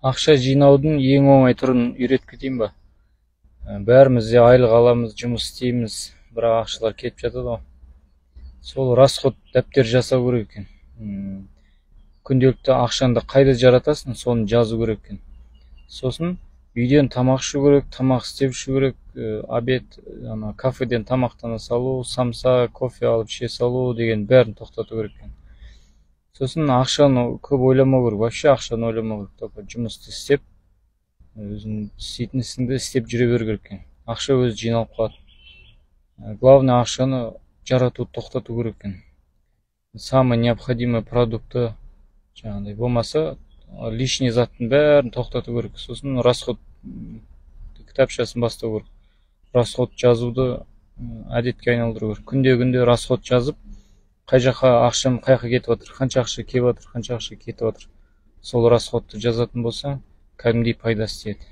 Ақша жинаудың ең оңай түрін үйретіп кетейін ба? Бәріміз де айлық аламыз, жұмыс істейміз, бірақ ақшалар кетіп жатады ғой. Сол расход дәптер жасау керек екен. Күнделікті ақшаңды қайда жаратасың, соны жазу керек екен. Сосын үйден тамақ ішу керек, тамақ істеп ішу керек, обед, ана кафеден тамақтана салу, самса, кофе алып іше салу деген бәрін тоқтату керек екен. Сосын ақшаны көп ойламау керек, вообще ақшаны ойламау керек, только жұмысты істеп, өзің істейтін ісіңді істеп жүре беру керек екен. Ақша өзі жиналып қалады. Главное, ақшаны жаратуды тоқтату керек екен. Самый необходимый продукты жаңағыдай болмаса, лишний заттың бәрін тоқтату керек. Сосын расход кітапшасын бастау керек. Расход жазуды әдетке айналдыру керек. Күнде күнде расход жазып, қай жаққа ақшам, қай жаққа кетіп жатыр, қанша ақша келіп жатыр, қанша ақша кетіп жатыр, сол расходты жазатын болсаң, кәдімгідей пайдасы тиеді.